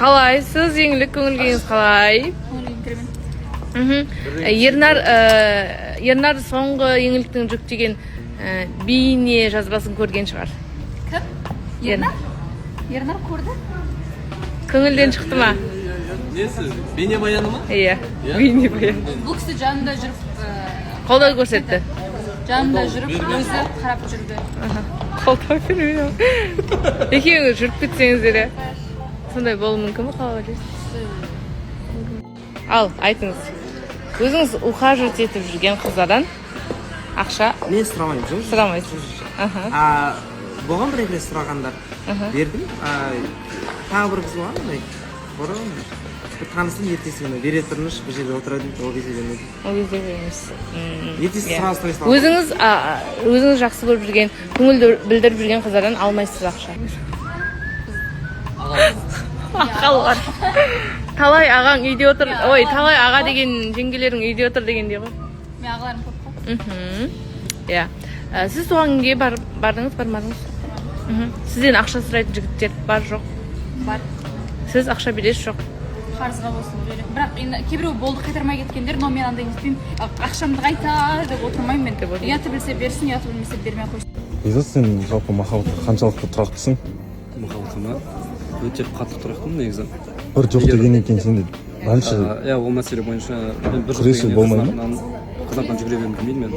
Қалайсыз, Еңлік? Көңіл күйіңіз қалай? Көңіл күйім керемет. Ернар, Ернар соңғы Еңліктің жүктеген бейне жазбасын көрген шығар. Кім? Ернар. Ернар көрді. Көңілден шықты ма? Несі, бейнебаяны ма? Иә. Иә? Бейнебаян. Бұл кісі жанында жүріп, Қолдау көрсетті. жанында жүріп, өзі қарап жүрді. Қолдау бермей. Екеуіңіз жүріп кетсеңіздер, иә, сондай болуы мүмкін бе? Қалай ойлайсыз? Ал айтыңыз, өзіңіз ухаживать етіп жүрген қыздардан ақша Мен сұрамаймын, жоқ. Сұрамайсыз, аха. А, болған бір екі рет сұрағандар, бердім. А, тағы бір қыз болған андай бұрын, бір танысым. Ертесі күні бере тұрыңызшы, бір жерде отырады дейді. Ол кезде бермедім. Ол кезде емес. Ертесі сразу сұрай саламын. Өзіңіз, өзіңіз жақсы көріп жүрген, көңіл білдіріп жүрген қыздардан алмайсыз ақша. Ағалар, талай ағаң үйде отыр. Ой, талай аға деген жеңгелерің үйде отыр дегендей ғой. Мен ағаларым көп қой. Иә. Сіз туған күнге бардыңыз, бармадыңыз? Сізден ақша сұрайтын жігіттер бар, жоқ? Бар. Сіз ақша бересіз, жоқ? Қарызға болсын беремін, бірақ енді кейбіреу болды, қайтармай кеткендер. Но мен андай нетпеймін, «ақшамды қайтар» деп отырмаймын мен. Деп отырмай. Ұяты білсе берсін, ұяты білмесе бермей ақ қойсын. Бекзат, сен жалпы махаббатқа қаншалықты тұрақтысың? Махаббатқа ма? Өте қатты тұрақтымын негізі. Бір жоқ деген екен, сенде дальше Иә, ол мәселе бойынша мен бір жоқ Күресу дегенде болмай қыздың ма? артынан жүгіре бергім келмейді мен.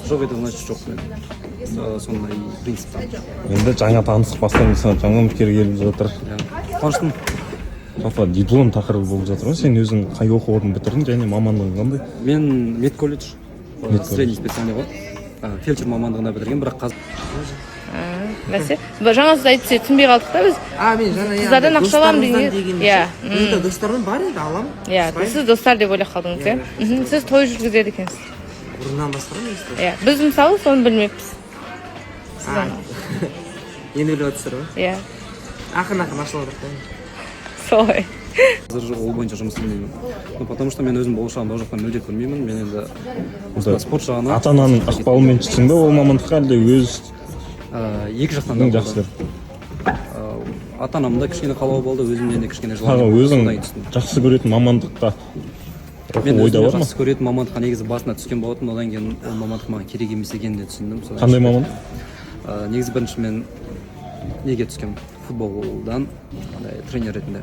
Жоқ, это значит жоқ. Мен сондай принциптамын. Енді жаңа таныстық бастаймын, саған жаңа үміткер келіп жатыр. Иә, қуаныштымын. Жалпы диплом тақырыбы болып жатыр ғой. Сен өзің қай оқу орнын бітірдің және мамандығың қандай? Мен медколледж. Медколледж. Средний специальный ғой. Фельдшер мамандығына бітірген, бірақ қазір Бәсе, жаңа сіз айтып, түсінбей қалдық та біз. А, мен жаңа, иә, Қыздардан андай ақша аламын достарымыздан деген- деген. Иә. Енді достарым бар, енді аламын. Иә. Сұраймын. Сіз достар деп ойлап қалдыңыз, иә? Сіз той жүргізеді екенсіз. Бұрыннан бастаған емес. Иә, біз мысалы соны білмеппіз. А, енді біліп жатырсыздар ғой. Иә. Ақырын ақырын ашылып жатыр да. Солай. Қазір ол бойынша жұмыс істемеймін, ну, потому что мен өзім болашағымды ол жақтан мүлде көрмеймін. Мен енді осындай спорт жағынан. Ата ананың ықпалымен түстің бе ол мамандыққа, әлде өз Екі жақтан да жақсы болды. Ата анамда кішкене қалауы болды, өзімнен де кішкене Тағы желание болды, өзің содан кейін түстім. Жақсы көретін мамандыққа оқу Мен ойда өзіме бар ма? жақсы көретін мамандыққа негізі басында түскен болатын. Одан кейін ол мамандық маған керек емес екенін де түсіндім. Содан Қандай кейін- мамандық? Негізі бірінші мен неге түскенмін, футболдан андай тренер ретінде.